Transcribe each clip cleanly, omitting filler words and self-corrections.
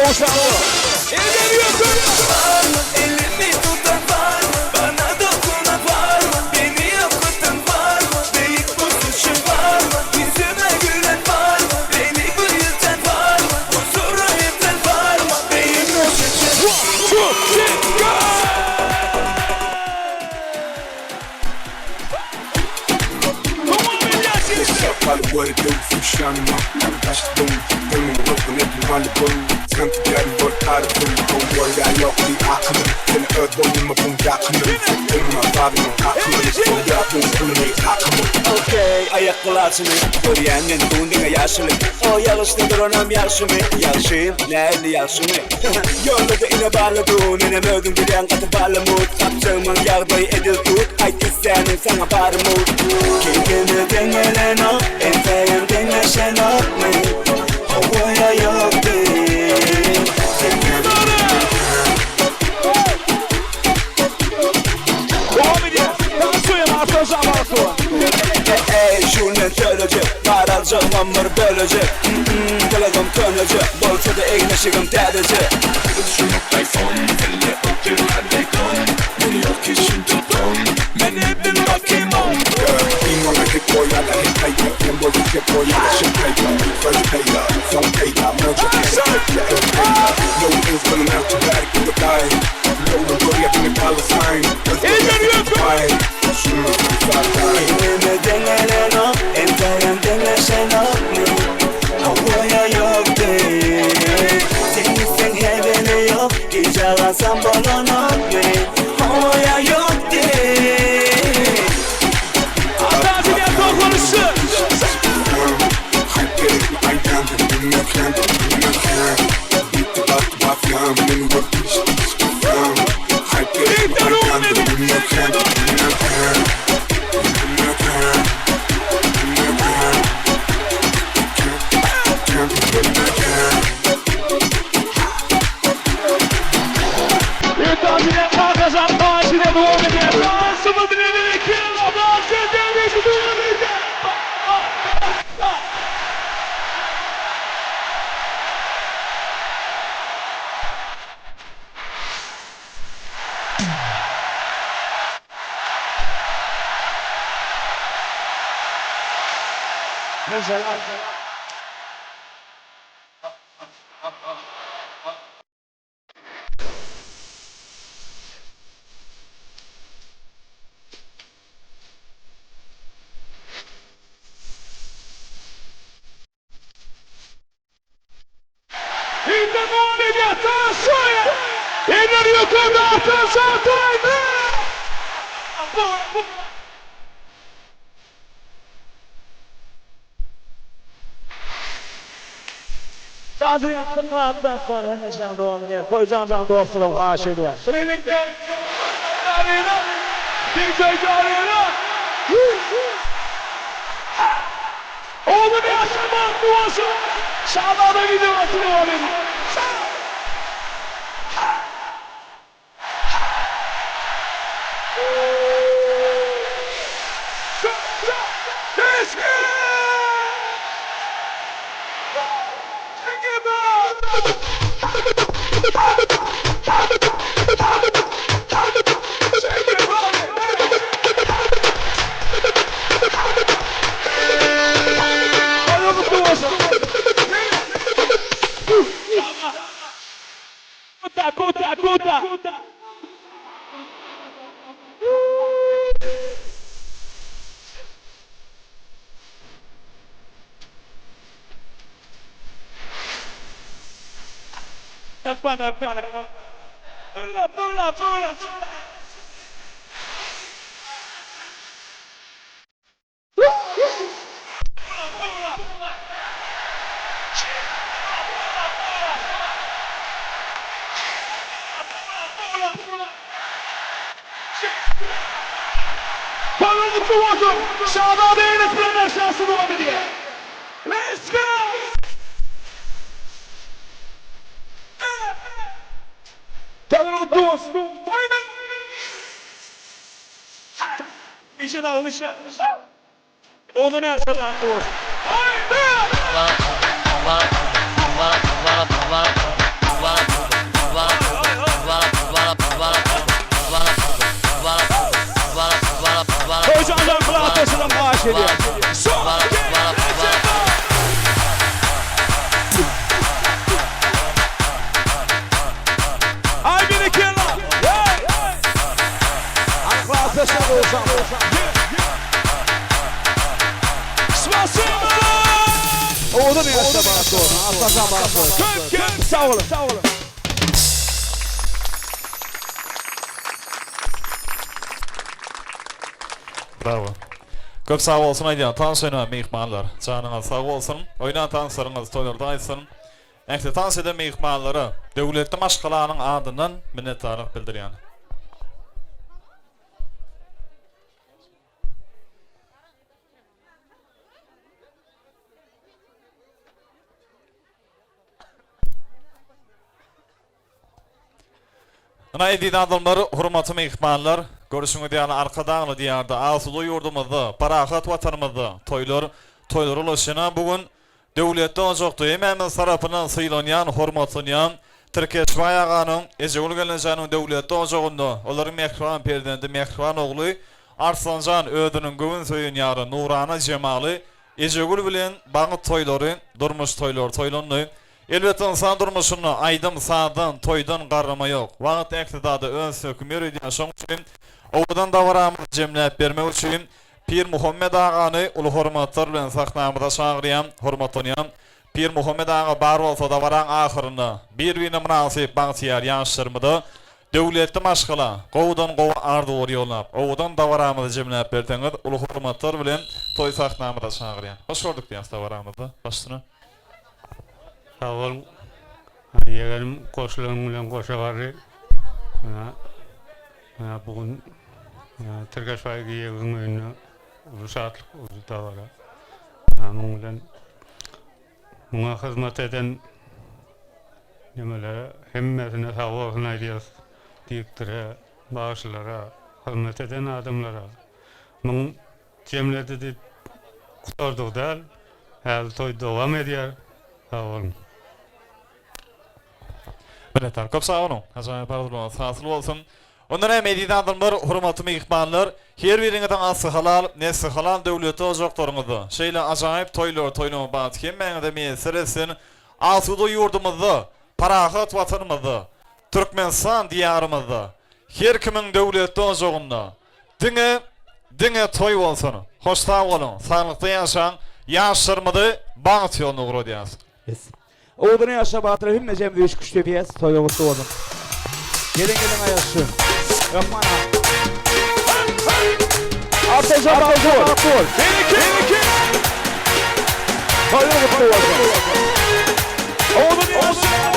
Gowşaňok. Elleri ýokary! Barmy elimi tutan barmy Bana dokunan barmy Beni okutan barmy Beýik bu suçum barmy Ýüzüme gülen barmy Beni büyüten barmy Huzura ýeten barmy Beýik bu suçum. One, two, three, go! Okey aýak gylaçyny Görýän men bu diňe ýaşyly O ýagyşda duranam ýagşymy Ýagşy nähili ýagşymy Ýollada ine barly dun Menem özüň bilýän gaty bally mut Gapjygymyň ýagdaýy edil tut Aýt isläniň saňa bary mut Keýpime deňelenok Entägem deňeşenokmy Hawa ýa ýok diý Dowam edýär. Tansuýam Artajan Bartowa. Eý şu men tölejek Bar aljagymam bir bölejek Gylygym köneje Bolsa-da egin-eşigim täzeje. Kimime deňelenok, entägem deňeşenokmy? Hawa ýa ýok diý. Sen gitseň hezeli ýok, gijä galsam bolanokmy? Hawa ýa ýok diý. Atajan toplanışy. Atajan Kakajan Aşine dowam edýär. Dansymyz bilen dans edýär, dowam edýär. Inte dowam edýär. Tansuýa. Elleri ýokarda Atajan Taýda. Birlikde Arena DJ Arena. Oğlum yaşamak duası. Şahada gidiyor devam ediyor. Kuta, kuta, kuta. Pula, pula, pula. Paramutlu olsun. Şahzade Enes Brenner şansı devam ediyor. Let's go! Paramutlu olsun. Aynen. İşin alışa. Onun her olsun. Haydi! ýaşa bagtly bolsun. Arslanjan bagtly bolsun. Köp köp sag boluň. Sag boluň. Brawo. Köp sag bolsun aýdýan tans oýnan myhmanlar. Janyňyz sag bolsun. Oýnan tanslaryňyz toýlarda aýtsyn. Ähli tans eden myhmanlara döwletli maşgalanyň adyndan minnetdarlyk bildirýän. Ynha eziz adamlar, hormatly myhmanlar, görşüňiz ýaly Arkadagly Diýarda, asuda ýurdumyzda, parahat Watanymyzda toýlar toýlara ulaşýan bu gün döwletli ojakda hemmämiz tarapyndan sylanýan, hormatlanýan Tirkeşbaý aganyň, Ejegül gelnejäniň döwletli ojagynda olaryň mähriban perzendi, mähriban ogly Arslanjan özüniň göwün söýen ýary Nurana Jemaly Ejegül bilen bagt toýlary, durmuş toýlary toýlandy. Elbetde ynsan durmuşynda aýdym, sazdan, toýdan garrama ýok. Wagt ähli zada öz höküm ýöredýär. Şoň üçin owadan dabaramyzy jemläp bermek üçin Pirmuhammet agany uly hormatlar bilen sahnamyza çagyrýan, hormatlanýan Pirmuhammet aga bar bolsa dabaraň ahyrynda bir-birine mynasyp bagtyýar ýaşlarymyza Döwletli maşgala, gowudan gowy arzuwlar ýollap, owadan dabaramyzy jemläp berseňiz uly hormatlar bilen toý sahnamyza çagyrýan. Hoş gördük diýýäs dabaramyzda başsyna. Sag boluň. Ýegenim goşularyň bilen goşa bardy. Mına bu gün Tirkeşbaý giýewiň öýünde uly şatlyk, uly dabara. Muň bilen muňa hyzmat eden nemelere hemmesine sag bolsun aýdýas. Diýipdir, bagşylara, hyzmat eden adamlara. Muň Jemledi diýip gutardygy däl. Häli toý dowam edýär. Sag boluň. Minnetdar. Köp sag boluň. Ajaýyp arzuwlaryňyz hasyl bolsun. Onda näme eziz adamlar, hormatly myhmanlar, her biriňiziň asly halal, nesli halal döwletli ojaklaryňyzda şeýle ajaýyp toýlar toýlama bagty hemmäňize miýesser etsin. Asuda ýurdumyzda, parahat Watanymyzda, Türkmenistan Diýarymyzda her kimiň döwletli ojagynda Diňe diňe toý bolsun. Hoş sag boluň. Saglykda ýaşaň. Ýaşlarymyzy bagt ýoluna ugradýas. Yes. Owadan ýaşa batyr hemmejemiz üç küşt depýäs toýa gutly bolsun. Geliň geliň aýak şu. Hökman ha. Artaja bagtly bol. Bir iki. Toýa gutly bolsun. Owadan ýaşa.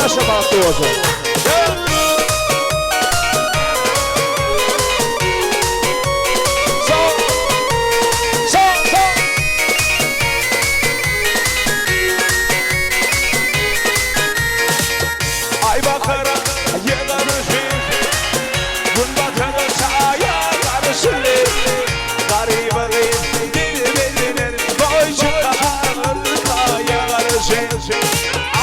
ýaşa bagtly bolsun. Sag. Sag. Sag. Aý bakara ýygyryşy, Gün batara saýa garyşyly, Garyba gyz dil bilinen, Toý çykarka ýygyryşy.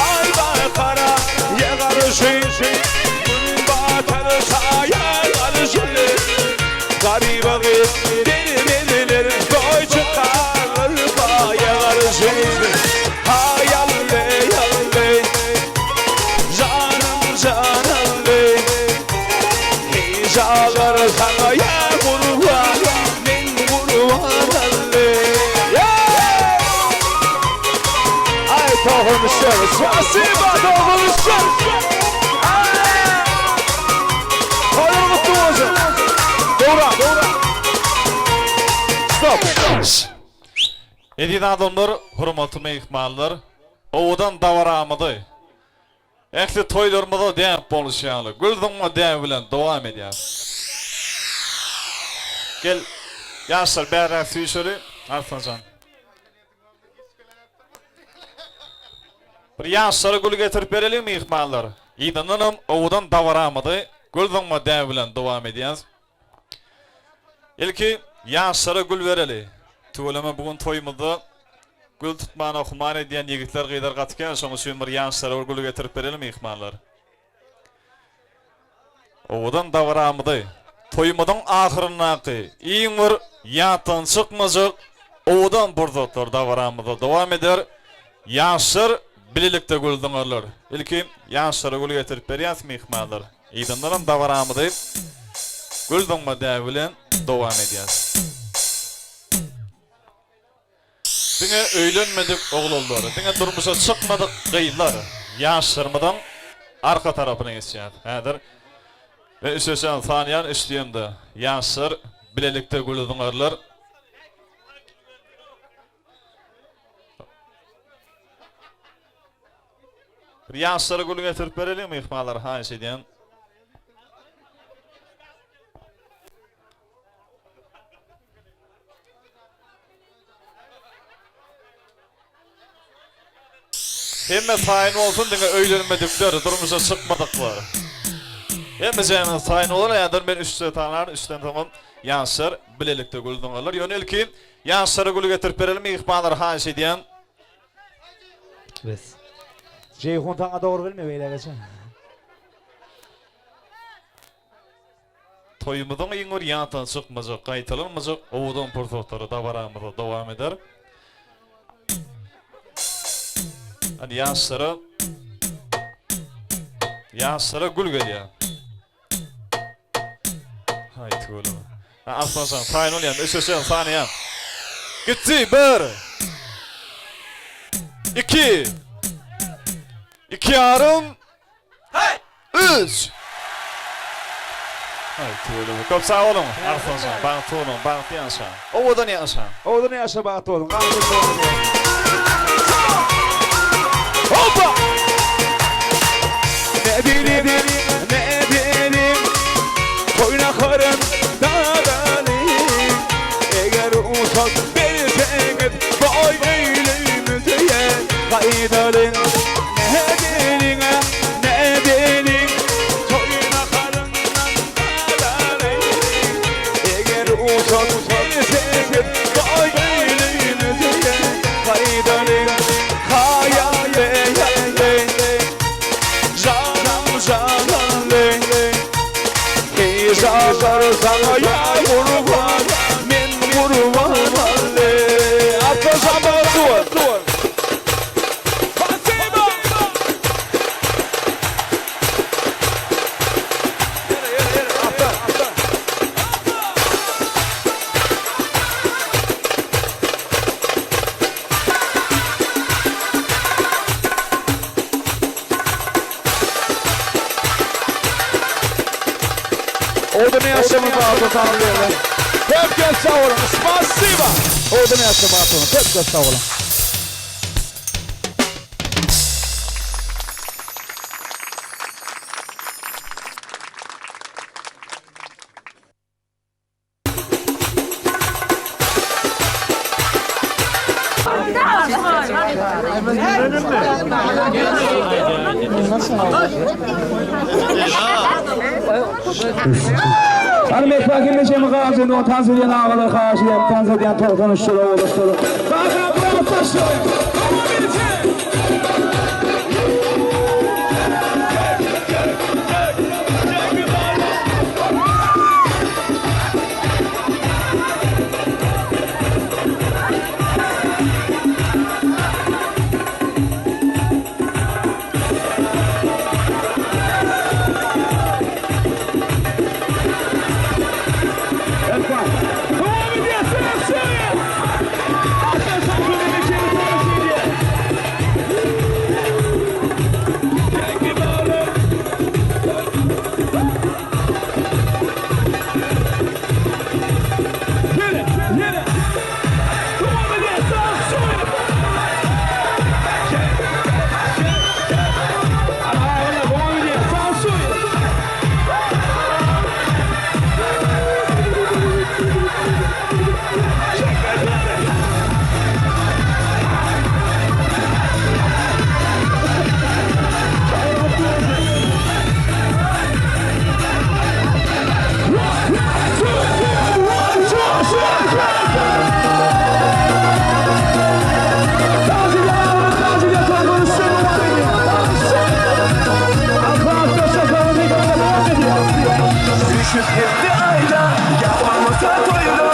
Aý bakara ýygyryşy, Gün batara saýa garyşyly, Garyba gyz dil bilinen, Toý çykarka ýygyryşy. Haýally, ýally, Janym janally Heý jalar saňa ýa gurban Men gurbanally Aý tohum şer. Spasiba tohum şer. Toýuň gutly bolsun. Dowran. Stop. Eziz adamlar, hormatly myhmanlar, owadan dabaramyzy, ähli toýlarymyzda däp bolşy ýaly, gül zyňma däbi bilen dowam edýäris. Gel, ýaşlar bärräk süýşeli, Arslanjan. Bir ýaşlara gül getirip bereliň myhmanlar. Yzyndanam owadan dabaramyzy gül zyňma däbi bilen dowam edýäris. Ilki ýaşlara gül bereli. Tüweleme bu gün toýumyzda gül tutmana humar edýän ýigitler gyzlar gaty kän şoň üçin bir ýaşlara bir gül getirip bereli myhmanlar. Owadan dabaramyzy toýumyzyň ahyryndaky iň bir ýatdan çykmajak owadan pursatlar dabaramyzda dowam eder. Ýaşlar bilelikde gül zyňarlar. Ilki ýaşlara gül getirip berýäs myhmanlar. Yzyndanam dabaramyzy gül zyňma däbi bilen dowam edýäs. Diňe öýlenmedik oglanlar, diňe durmuşa çykmadyk gyzlar ýaşlarymyzyň arka tarapyna geçýär. Häzir men üçeşen sanýan üç diýemde ýaşlar bilelikde gül zyňarlar. Bir ýaşlara gül getirip bereliň myhmanlar haýyş edýän. Hemme taýyn bolsun diňe öýlenmedikler, durmuşa çykmadyklar. Hemme janyňyz taýyn bolar, häzir men üçde tanar, üçden soňam ýaşlar bilelikde gül zyňarlar. Ýöne ilki ýaşlara gül getirip bereli myhmanlar haýyş edýän. Bes. Jeýhun saňa dogry bilme beýle geçen. Toýumyzyň iň bir ýatdan çykmajak, gaýtalanmajak owadan pursatlary dabaramyzda dowam eder. Hany ýaşlara Ýaşlara gül gelýär. Haý tüweleme. Ha Arslanjan taýyn bolýan, öçeşen sanaýan. Gitdi bir. Iki. Iki ýarym. Üç. Haý tüweleme. Köp sag boluň Arslanjan. Bagtly boluň, bagtly ýaşaň. Owadan ýaşaň. Owadan ýaşa bagtly boluň. Hoppa! Ne bileyim, ne bileyim Toyna karın daralı Eğer usak verseniz Boy eyleyimize Kaydarın Ne bileyim, ne bileyim Toyna karından daralı Eğer usak verseniz Boy eyleyimize Kaydarın Hayalle Canım canım ley Hey zarar sana ya kurban Men kurban ley Arka zaman dur. Owadan ýaşamyz bagtly tanrym. Köp köp sag boluň. Spasiba. Owadan ýaşa bagtly boluň. Köp köp sag boluň. Hany mekbak hemme galsyn o tans edýän agalar haýyş edýän tans edýän 93 ýyla ulaşdylar. Kaka bravo taşlaýyn. Tamam edýän. Düşüp hepde ayda Yapmasa toyda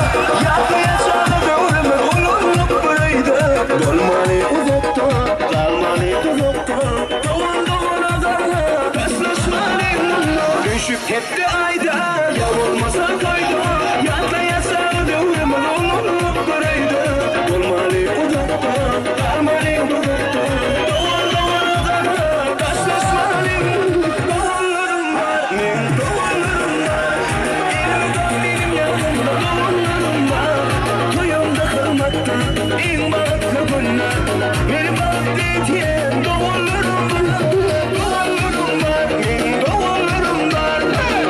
Yapmayasana dövrümü Ulunlup burayda Dolmany uzakta Galmany tuzakta Dogan dogan azarla Paslaşmany munda Düşüp hepde ayda Ya olmasa toyda Yapmayasana dövrümü Ulunlup burayda Dolmany uzakta Galmany tuzakta Dogan dogan azarla Paslaşmany munda Doganlarım var Men doganlarım var Elim benim yanımda doganlarım var Toyumda kılmakta En bahtlı günler Meni baht etyen doganlarım var Doganlarım var Men doganlarım var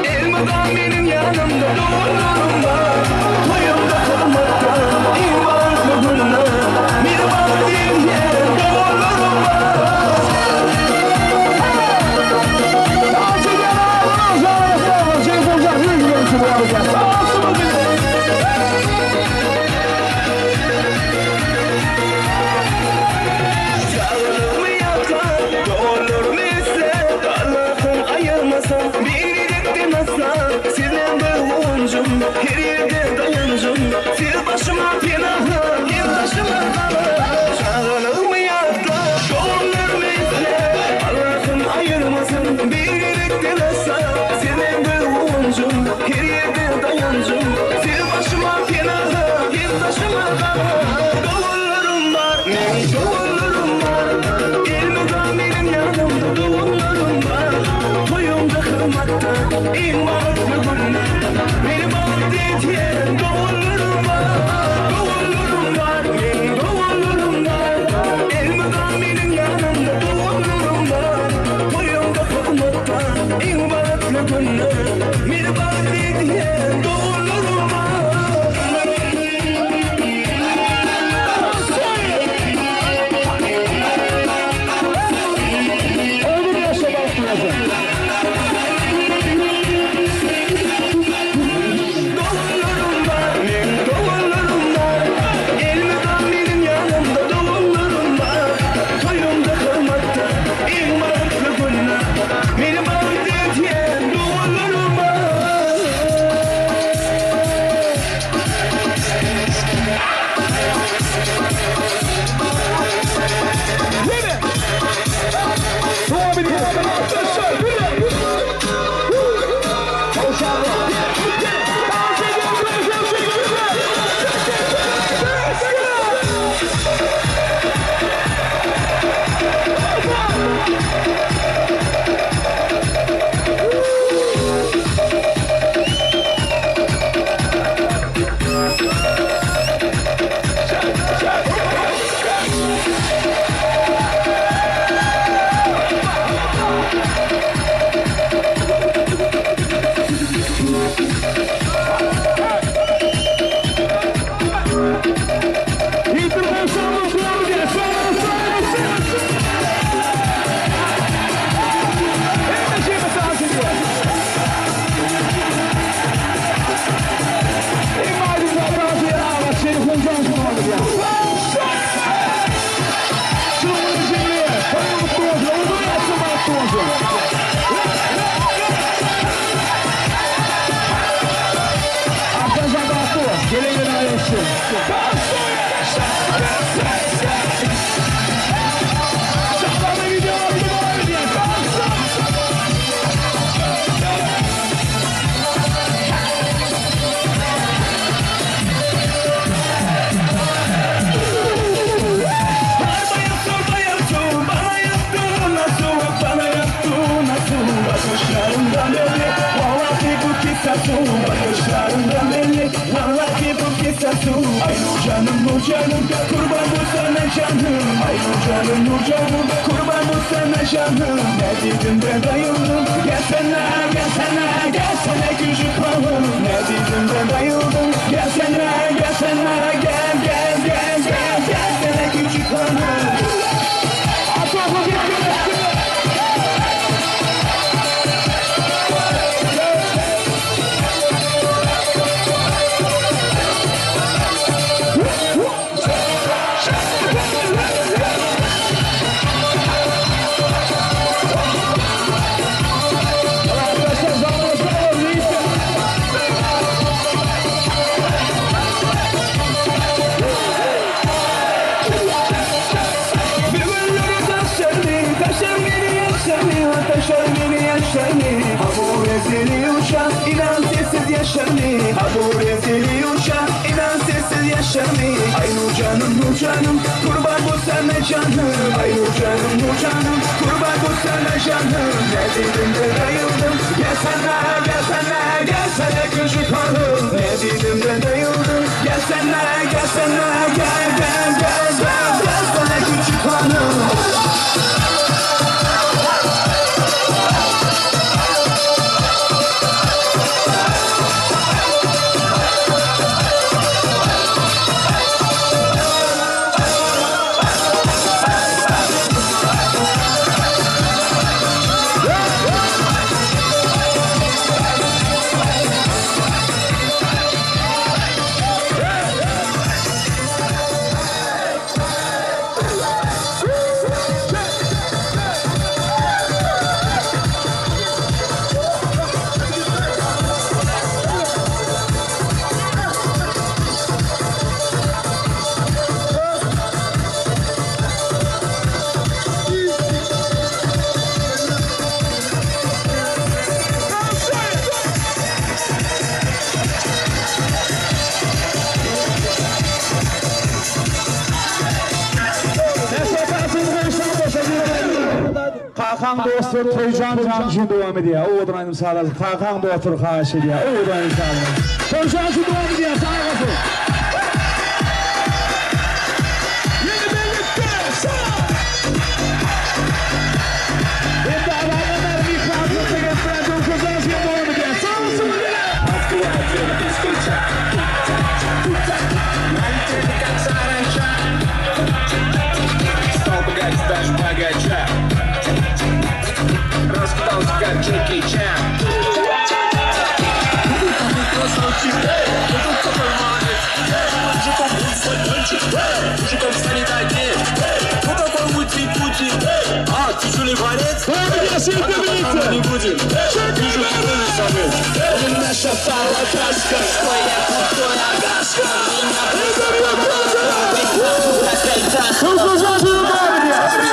Elmi. üçin. Arkadaşlar bastı. Gelin gelin ayırışsın. Şahane video var. Bana yaptığın nasıl, bana yaptığın nasıl Bakışlarından belli, vallahi bu kisası Bakışlarından belli, vallahi bu kisası Ay nur canım, nur canım, kurban bu sana canım Ay nur canım, nur canım, kurban bu sana canım Ne dedim de bayıldım, gelsene, gelsene, gelsene küçük hanım Ne dedim de bayıldım, gelsene, gelsene, gel, gel, gel, gel, gelsene küçük hanım Arkadaşlar zamanımız var. Bir günleri taşlarını, taşlar beni yaşlarını, taşlar beni yaşlarını. Ha bu rezili uçan, inan sessiz yaşarını. Ha bu rezili uçan, inan sessiz yaşarını. Ay nur canım, nur canım, kurban bu sana canım. Ay nur canım, nur canım, kurban bu sana canım. Ne dedim de bayıldım, gelsene, gelsene, gelsene küçük hanım. Ne dedim de bayıldım, gelsene, gelsene, gel, gel, gel, gel, gelsene küçük hanım. Kakan dostlar Toycan can için devam ediyor. Owadan aýdym sazlar. Kakan dostlar haýyş edýär. Owadan aýdym sazlar. Toycan için devam ediyor. Sağ olsun. Yeni birlikte sağ. Endi adamlar mikrofonu çekip Toycan için devam ediyor. Sağ olsun. Стал богаче, даже богача Раскатался, как Джеки Чан Красавчик, эй, ну тут такой молодец Мужиком будет мальчик, эй, мужиком станет отец Эй, ну какой мути-пути, эй, а, ты что ли борец? Ey, Не будем, эй, вижу, ты тоже самец Наша стала краска, что я крутой агашка Toycan için devam ediyor.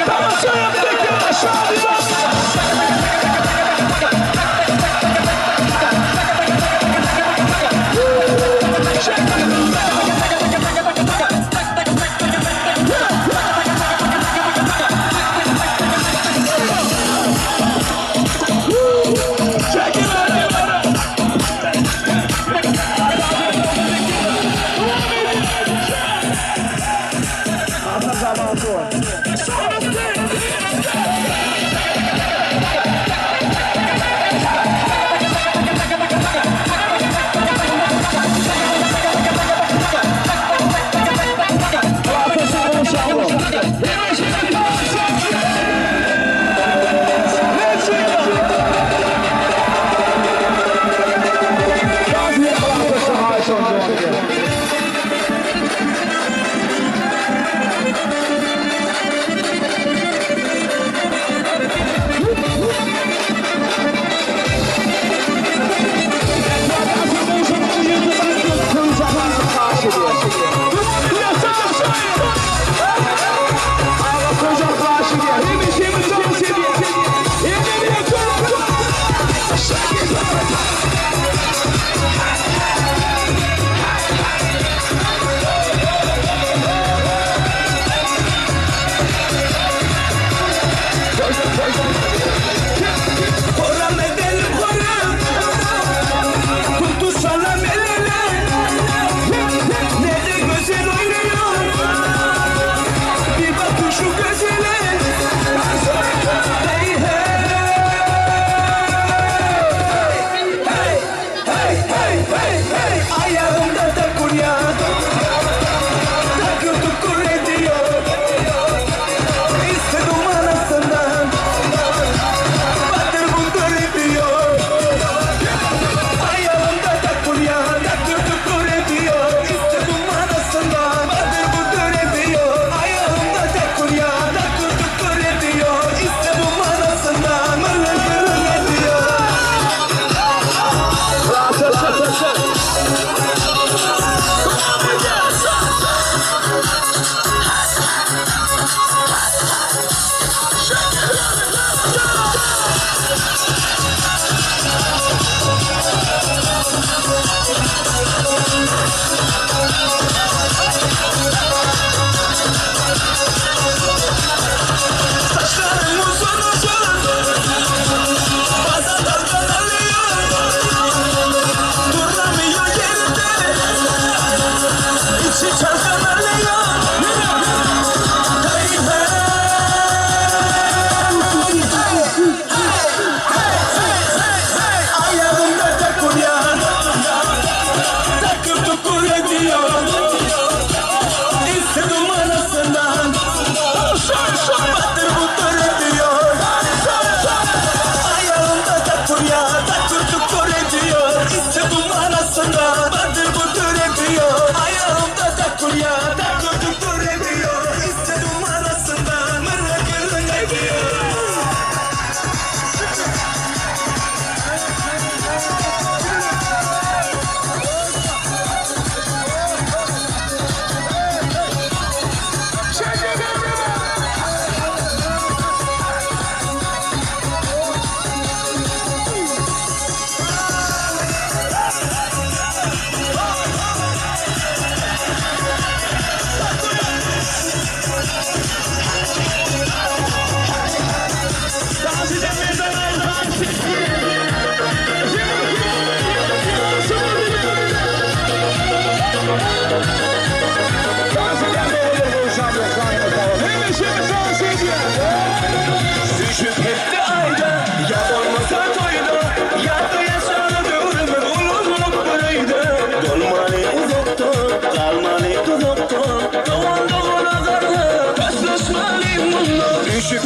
Tomaşa etdik ýaşa diýip.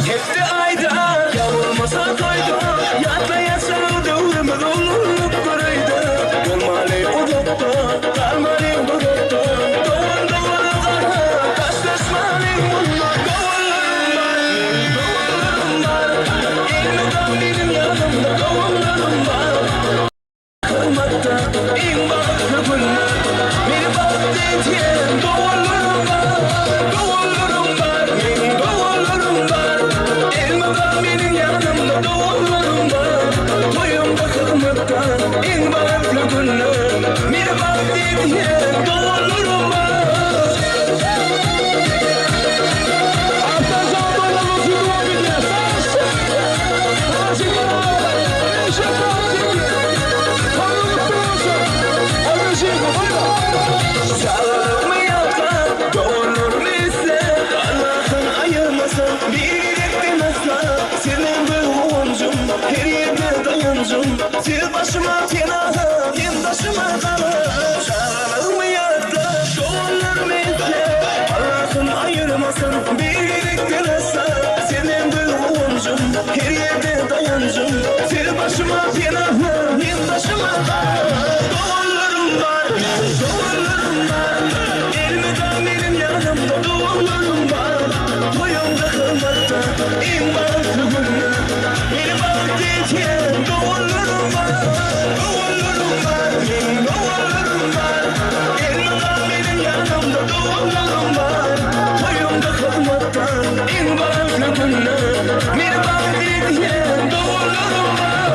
Hepde aýda ýa bolmasa toýda Ýatlaýarsyň döwrümiz ululyk göreýde Bolmaly uzakda, galmalyň duzakda Dogan dogana garha, daşlaşmalyň munda Doganlarym bar, meniň doganlarym bar Elmydam meniň ýanymda doganlarym bar. Hyzmatda iň bagtly günler Meni bagtly edýän doganlarym bar Doganlarym bar, meniň doganlarym bar Elmydam meniň ýanymda doganlarym bar Toýumda hyzmatda iň bagtly günler Meni bagtly edýän doganlarym bar. Çagalygymy ýatlap, doganlarymy isläp, Allahym aýyrmasyn bir gezekden asla. Siz meň göz guwanjym, her ýerde daýanjym, Siz başyma penaha, hem daşyma gala. Çagalygymy ýatlap, doganlarymy isläp, Allahym aýyrmasyn bir gezekden asla. Siz meň göz guwanjym, her ýerde daýanjym, Siz başyma penaha, hem daşyma gala. Doganlarym bar, meniň doganlarym bar, Elmydam meniň ýanymda doganlarym bar. Toýumda hyzmatda iň bagtly günde, Meni bagtly edýän doganlarym bar. Doganlarym bar, meniň doganlarym bar, Elmydam meniň ýanymda doganlarym bar. Toýumda hyzmatda iň bagtly günde, Meni bagtly edýän doganlarym bar.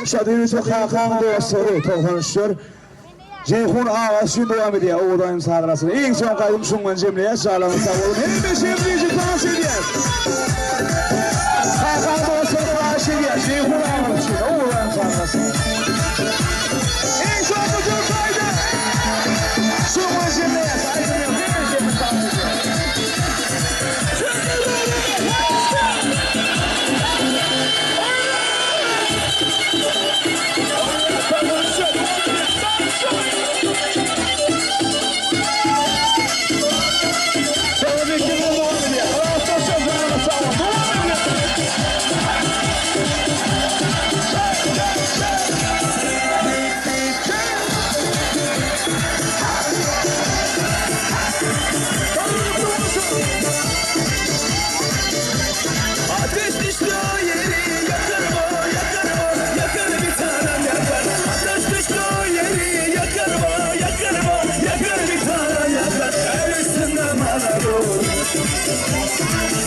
Şadyr kakaň dostlary 93-ler Jeýhun aga üçin dowam edýär Oguz aýym sazlasyny. Iň soňky aýdym şuň bilen jemleýäs. Jalaňyz sag bolun. Hemişe bizi tans edýär. Kakaň dostlary baş edýär. Jeýhun aga üçin Oguz aýym sazlasyny. Iň soňky türk aýdym. Şuň bilen jemleýäs. Aýdymy hemişe bizi tans edýär.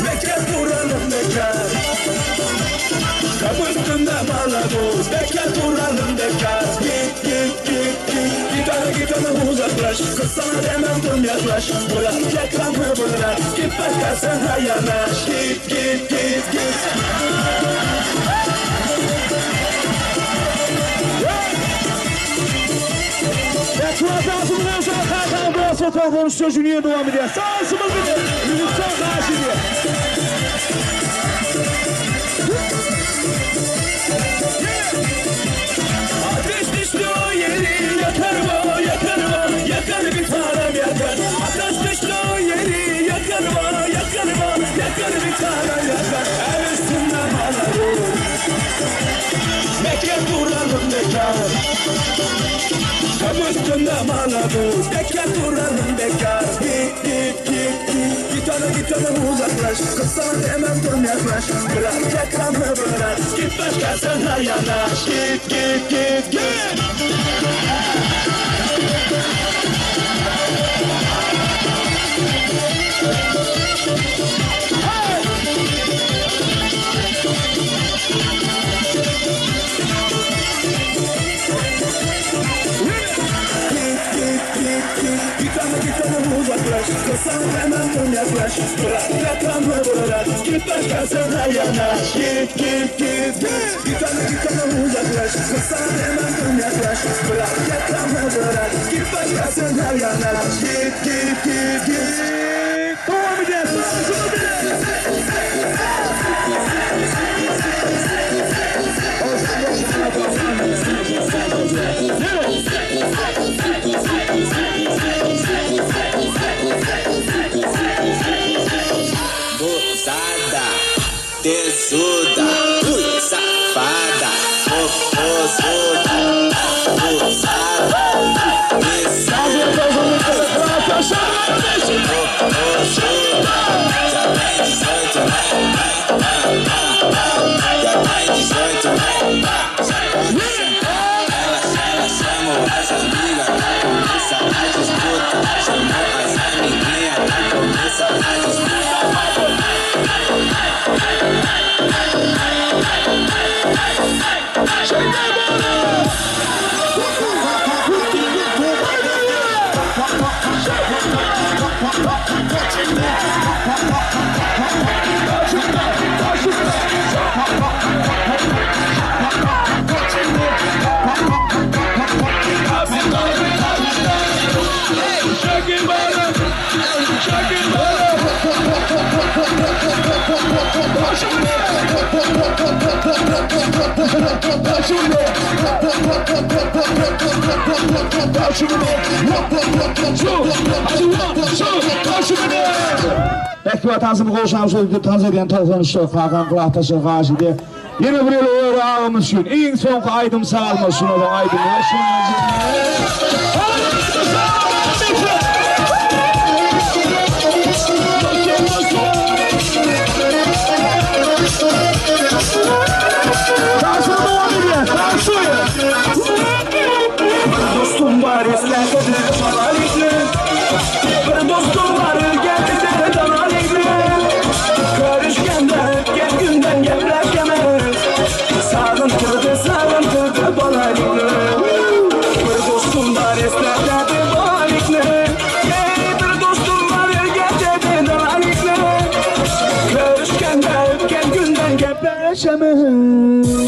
Mekan guralım mekan Kapı üstünde bana dur Mekan duralım mekan Git git git git Git ana git ana uzaklaş Kız sana demem dur yaklaş Bırak yakamı bırak Git başkasına yanaş Git git git git Sözünü devam ediyor. Sağ bir Lütfen karşı diye. Ateş düştü o yeri yakar mı yakar mı yakar bir tanem yakar Ateş düştü o yeri yakar mı yakar mı yakar bir tanem yakar El üstünde bana dur Mekan duralım mekan Kapı üstünde bana dur Mekan duralım mekan Git git git git Git ana git ana uzaklaş Kız sana demem dur yaklaş Bırak yakamı bırak Git başkasına yanaş Git git git git Git git git git Git ana git ana uzaklaş Kız sana demem dur yaklaş Bırak yakamı bırak Git başkasına yanaş Git git git git Git ana git ana uzaklaş Kız sana demem dur yaklaş Bırak yakamı bırak Git başkasına yanaş Git git git git Devam ediyor. Sağ bir. Gozada, tesuda, ui, safada, popozuda, abusada, tesuda, popozuda. Já tem 18, né? Já tem 18, né? Já pode sentar. Ela, ela chamou as amigas pra começar a disputa. Chamou as amiguinhas pra começar a disputa. Bekle tansımı koşan sözü tans eden tavsanışlar Hakan Kulaktaş'a karşı diye. Yine bir öyle ağımız şun. En son aydım sağalma şuna da aydım. Dansını devam ediyor. Dansı. Bir dostum var islerde de banalikli Bir dostum var geldi de danalikli Karışkende gel günden gevrekemez Sağıntırdı sağıntırdı banalikli Bir dostum var islerde de banalikli Ey bir dostum var geldi de danalikli Karışkende gel günden gevrekemez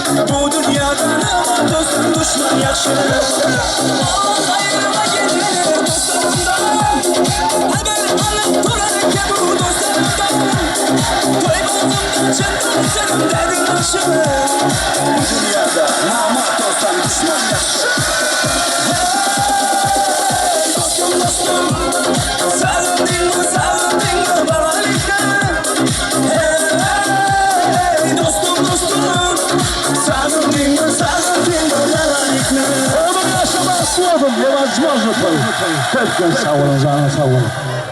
Bu dünýäde namart dostdan duşman ýagşy. Aýryma gelmeli dostlarymdan. Habar alyp durar eken bu dostlarymdan. Toý bagtymda çyn dostlarym däli bagşy. Bu dünýäde namart dostdan duşman ýagşy. Hey dostum dostum Sagyndyňmy sagyndyňmy balalika. Hey dostum dostum Sagyndyňmy sagyndyňmy balalika. Ömür ýaşamak istiýordum, newazmojno toý. Köp köp sag boluň, janyňyz sag boluň.